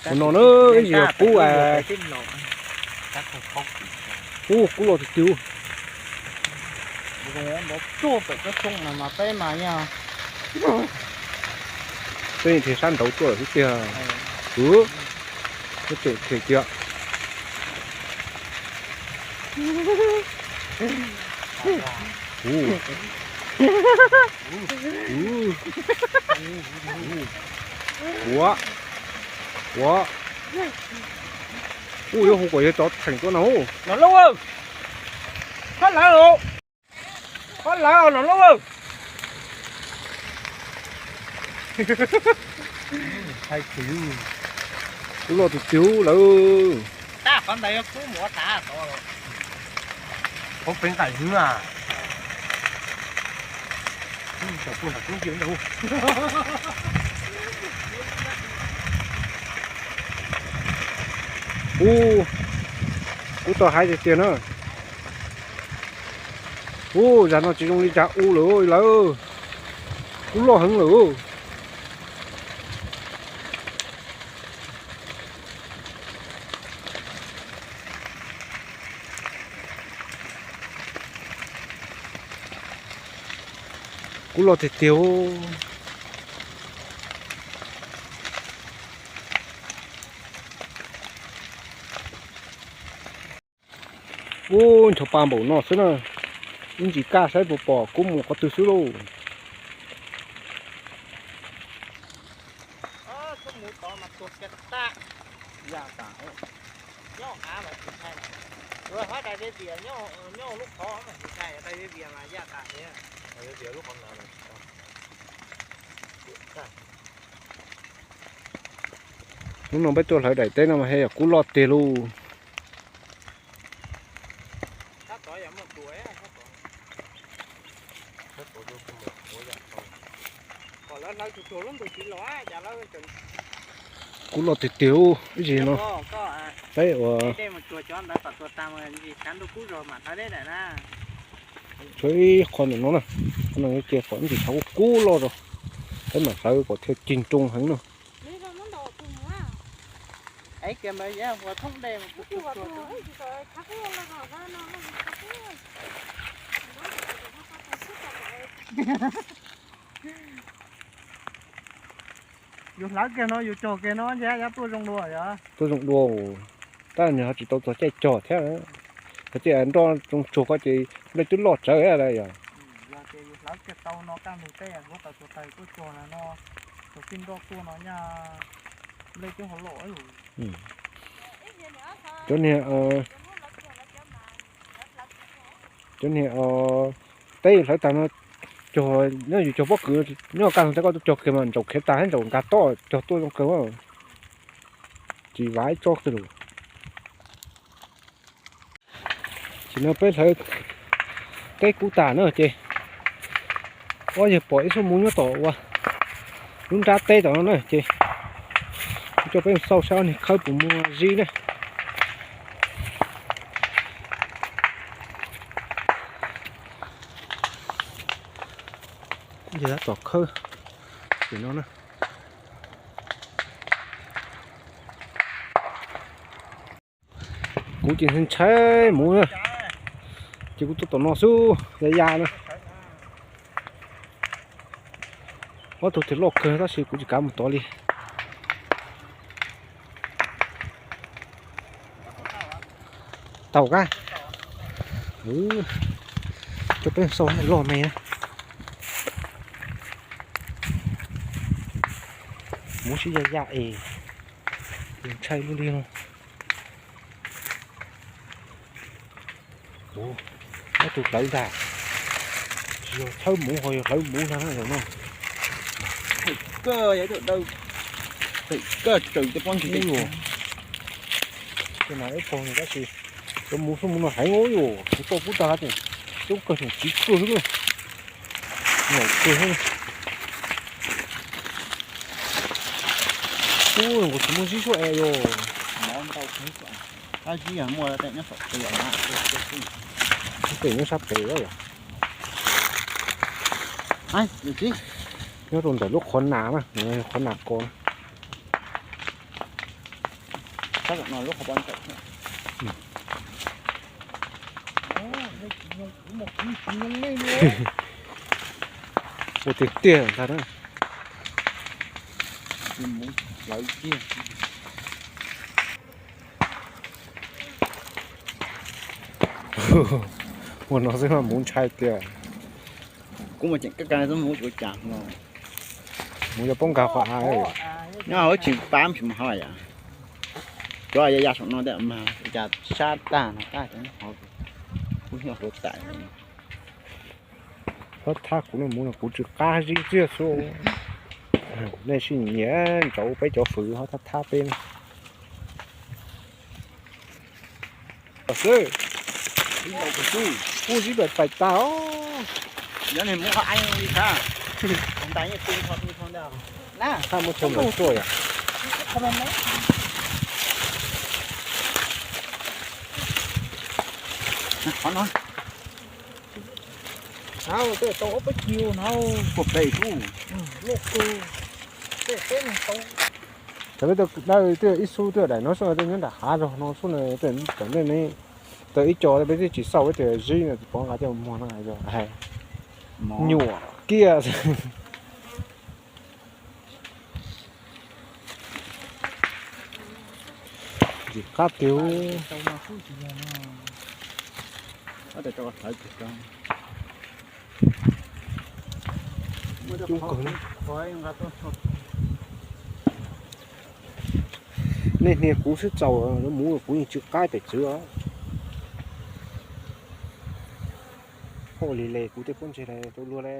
Ua no na, ib ntsis yog kub, kub, kub los tiag tiag. Peb thiaj sab nraud tuaj lawm xwb tiag. Ub, peb tseem them kiag. Ua, ua, ub, yuav hu kom yog cov theem tuaj no. Los lub, khob lawv, khob lawv los lub. Kub los tiag tiag lawm. Ub, kub tau haiv tiag tiag na. Ub, zag no tsis zoo li zag u lawm lawm. Kub loj heev lawm. Kub loj tiag tiag. Ub, ncho pa npaum no xwb na. Ib ntsis kaj saib puas pom kub mus qhov twg xwb lauj. Hnub no peb tuaj hlawv daim teb no mas he yog kub loj tiag lauj. Kub loj tiag tiag ib zig no. Peb ua tshuav ib qho ntawm no na, qhov no yuav cia kom ib ntsis thaum kub loj rau, peb mam hlawv kom thiaj cig nroo heev no. Yus hlawv kiag no yus cog kiag no ntshe yuav tuaj zoo dua yom. Tuaj zoo dua, tab nws ho tsis tau txog caij cog thiab. Qhov tias nroj zoo tsuag ko ces nplej twb loj tsawv yom. Yog tias yus hlawv kiag tau no kaj ntug tej huab tais tuag tais tuaj cog no, txog tij nroj tuaj no nyaj nplej twb ho loj. Cov niag, cov niag teb hlawv tag no, cog, nyob yus cog pob kws, nyob kaj ntug tej koj tuaj cog kiag mas ntsaum khiav tag thiab ntsaum nkag toj cog tuaj zoo kawg. Tsis vav ib tsob kiag lawm. Tam sim no peb hlawv teb kub tas na ces ob yawg pom ib xub muv nyob tom ua lub nrab teb tom no na ces kuv coj peb xauj saib ob niag khawb puas muaj zib na. Yog tab tom khawb tim no na. Kuv ces ntshai muv na, ces kuv tuaj tom no xwb ya ya na. Ob tug twg loj kawg tab sis kuv tsis kav mus tod li. Tau kab, coj peb xauj loj me na. Muv sib ya ya es ntshai lub li no. Ob tug hlawv ntag, tsis yog tshawb muv ho yog hlawv muv ntag na zaum no. Koj yog tus dawb, koj tsaws tej pob ntseg tej. Tej no ib tog tab sis cov muv xub muv no heev yuav kuv tau kub tag ces coob kawg tseem tsiv kawg xwb. Nyam kawg xwb. Ub, nkaus tsis muaj zib suab es yog. Pem nyob sab pem yog. Nyob rau ntawm lub qhov nas na, qhov nas ko na. Ua tiag tiag ntag na. Ua no xwb mas muv ntshai tiag. Kuv mas tseem kab ka xwb, muv tsis ua cas no. Muv yuav poob nkag qhov av. Nyob hauv tsis pab tsis mus hov yom. Cov ya ya saum no tiag mas cas sab tag no, tag cov hauv, kuv hnyoj hauv tag. Thab thab kuv no, muv no kuv tsw qab zib ntxiag xwb. Nej sib nyiam ntsauv peb cov fwv ho thab thab peb xwb. Kuj zib pais pais tag os. Thab muab thau ntawm tuaj yom. Qhov no, tej tau ob peb kis no. Kuj pem kuj, loj kawg. Tej teb no tau. Cov peb tau dawb twb ib xub twb daim no xwb, tej nyob nram hav zog no xwb na, tej tom ntej ne. Tau ib co peb twb tsis xauj, peb tias zib no tsis pov nqa coj muag no yog nyuam kiag. Ntxim qab tiag. Coob kawg. Nej hnia kuv xwb txaus, yuav mus kuv yeej tsw qab pem txwv os. Ua li le kuv tej pob ntseg tau luag le.